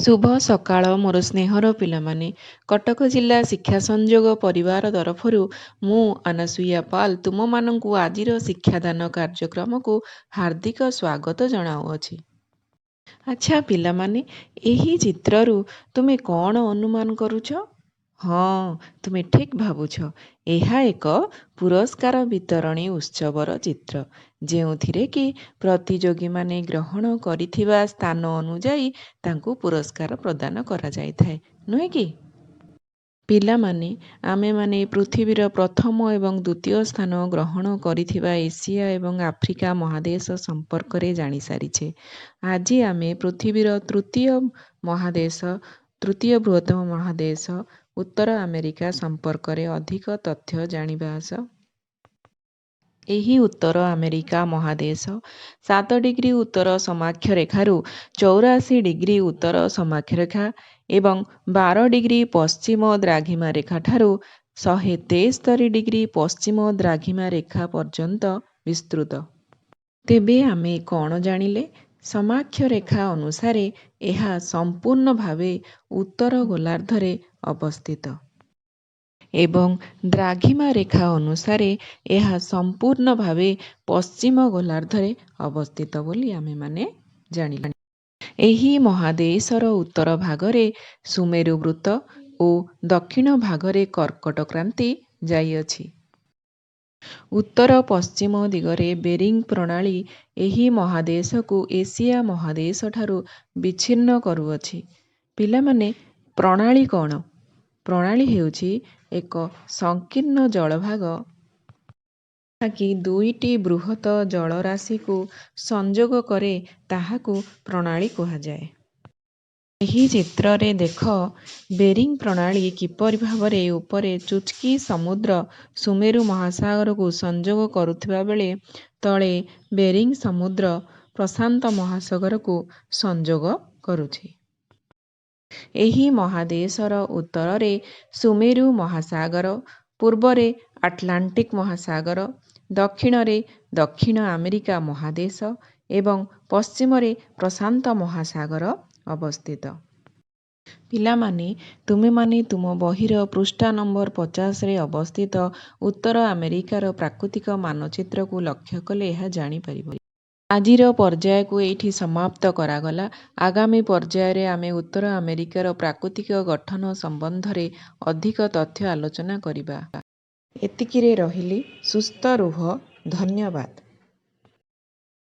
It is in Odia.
ଶୁଭ ସକାଳ ମୋର ସ୍ନେହର ପିଲାମାନେ। କଟକ ଜିଲ୍ଲା ଶିକ୍ଷା ସଂଯୋଗ ପରିବାର ତରଫରୁ ମୁଁ ଅନସୂୟା ପାଲ ତୁମମାନଙ୍କୁ ଆଜିର ଶିକ୍ଷାଦାନ କାର୍ଯ୍ୟକ୍ରମକୁ ହାର୍ଦ୍ଦିକ ସ୍ୱାଗତ ଜଣାଉଅଛି। ଆଚ୍ଛା ପିଲାମାନେ, ଏହି ଚିତ୍ରରୁ ତୁମେ କ'ଣ ଅନୁମାନ କରୁଛ? ହଁ, ତୁମେ ଠିକ୍ ଭାବୁଛ। ଏହା ଏକ ପୁରସ୍କାର ବିତରଣୀ ଉତ୍ସବର ଚିତ୍ର, ଯେଉଁଥିରେ କି ପ୍ରତିଯୋଗୀମାନେ ଗ୍ରହଣ କରିଥିବା ସ୍ଥାନ ଅନୁଯାୟୀ ତାଙ୍କୁ ପୁରସ୍କାର ପ୍ରଦାନ କରାଯାଇଥାଏ, ନୁହେଁ କି? ପିଲାମାନେ, ଆମେମାନେ ପୃଥିବୀର ପ୍ରଥମ ଏବଂ ଦ୍ୱିତୀୟ ସ୍ଥାନ ଗ୍ରହଣ କରିଥିବା ଏସିଆ ଏବଂ ଆଫ୍ରିକା ମହାଦେଶ ସମ୍ପର୍କରେ ଜାଣିସାରିଛେ। ଆଜି ଆମେ ପୃଥିବୀର ତୃତୀୟ ବୃହତ୍ତମ ମହାଦେଶ ଉତ୍ତର ଆମେରିକା ସମ୍ପର୍କରେ ଅଧିକ ତଥ୍ୟ ଜାଣିବା ଆସ। ଏହି ଉତ୍ତର ଆମେରିକା ମହାଦେଶ 7 ଡିଗ୍ରୀ ଉତ୍ତର ସମାକ୍ଷରେଖାରୁ 84 ଡିଗ୍ରୀ ଉତ୍ତର ସମାକ୍ଷରେଖା ଏବଂ 12 ଡିଗ୍ରୀ ପଶ୍ଚିମ ଦ୍ରାଘିମା ରେଖାଠାରୁ 173 ଡିଗ୍ରୀ ପଶ୍ଚିମ ଦ୍ରାଘିମା ରେଖା ପର୍ଯ୍ୟନ୍ତ ବିସ୍ତୃତ। ତେବେ ଆମେ କ'ଣ ଜାଣିଲେ? ସମାକ୍ଷରେଖା ଅନୁସାରେ ଏହା ସମ୍ପୂର୍ଣ୍ଣ ଭାବେ ଉତ୍ତର ଗୋଲାର୍ଦ୍ଧରେ ଅବସ୍ଥିତ ଏବଂ ଦ୍ରାଘିମା ରେଖା ଅନୁସାରେ ଏହା ସମ୍ପୂର୍ଣ୍ଣ ଭାବେ ପଶ୍ଚିମ ଗୋଲାର୍ଦ୍ଧରେ ଅବସ୍ଥିତ ବୋଲି ଆମେମାନେ ଜାଣିଲେ। ଏହି ମହାଦେଶର ଉତ୍ତର ଭାଗରେ ସୁମେରୁ ବୃତ୍ତ ଓ ଦକ୍ଷିଣ ଭାଗରେ କର୍କଟ କ୍ରାନ୍ତି ଯାଇଅଛି। ଉତ୍ତର ପଶ୍ଚିମ ଦିଗରେ ବେରିଂ ପ୍ରଣାଳୀ ଏହି ମହାଦେଶକୁ ଏସିଆ ମହାଦେଶଠାରୁ ବିଚ୍ଛିନ୍ନ କରୁଅଛି। ପିଲାମାନେ, ପ୍ରଣାଳୀ କ'ଣ? ପ୍ରଣାଳୀ ହେଉଛି ଏକ ସଂକୀର୍ଣ୍ଣ ଜଳଭାଗ, ଯାହାକି ଦୁଇଟି ବୃହତ ଜଳରାଶିକୁ ସଂଯୋଗ କରେ, ତାହାକୁ ପ୍ରଣାଳୀ କୁହାଯାଏ। ଏହି ଚିତ୍ରରେ ଦେଖ, ବେରିଂ ପ୍ରଣାଳୀ କିପରି ଭାବରେ ଉପରେ ଚୁକ୍ଚି ସମୁଦ୍ର ସୁମେରୁ ମହାସାଗରକୁ ସଂଯୋଗ କରୁଥିବା ବେଳେ ତଳେ ବେରିଂ ସମୁଦ୍ର ପ୍ରଶାନ୍ତ ମହାସାଗରକୁ ସଂଯୋଗ କରୁଛି। ଏହି ମହାଦେଶର ଉତ୍ତରରେ ସୁମେରୁ ମହାସାଗର, ପୂର୍ବରେ ଆଟଲାଣ୍ଟିକ ମହାସାଗର, ଦକ୍ଷିଣରେ ଦକ୍ଷିଣ ଆମେରିକା ମହାଦେଶ ଏବଂ ପଶ୍ଚିମରେ ପ୍ରଶାନ୍ତ ମହାସାଗର ଅବସ୍ଥିତ। ପିଲାମାନେ, ତୁମେମାନେ ତୁମ ବହିର ପୃଷ୍ଠା ନମ୍ବର 50ରେ ଅବସ୍ଥିତ ଉତ୍ତର ଆମେରିକାର ପ୍ରାକୃତିକ ମାନଚିତ୍ରକୁ ଲକ୍ଷ୍ୟ କଲେ ଏହା ଜାଣିପାରିବ। ଆଜିର ପର୍ଯ୍ୟାୟକୁ ଏଇଠି ସମାପ୍ତ କରାଗଲା। ଆଗାମୀ ପର୍ଯ୍ୟାୟରେ ଆମେ ଉତ୍ତର ଆମେରିକାର ପ୍ରାକୃତିକ ଗଠନ ସମ୍ବନ୍ଧରେ ଅଧିକ ତଥ୍ୟ ଆଲୋଚନା କରିବା। ଏତିକିରେ ରହିଲି। ସୁସ୍ଥ ରୁହ। ଧନ୍ୟବାଦ।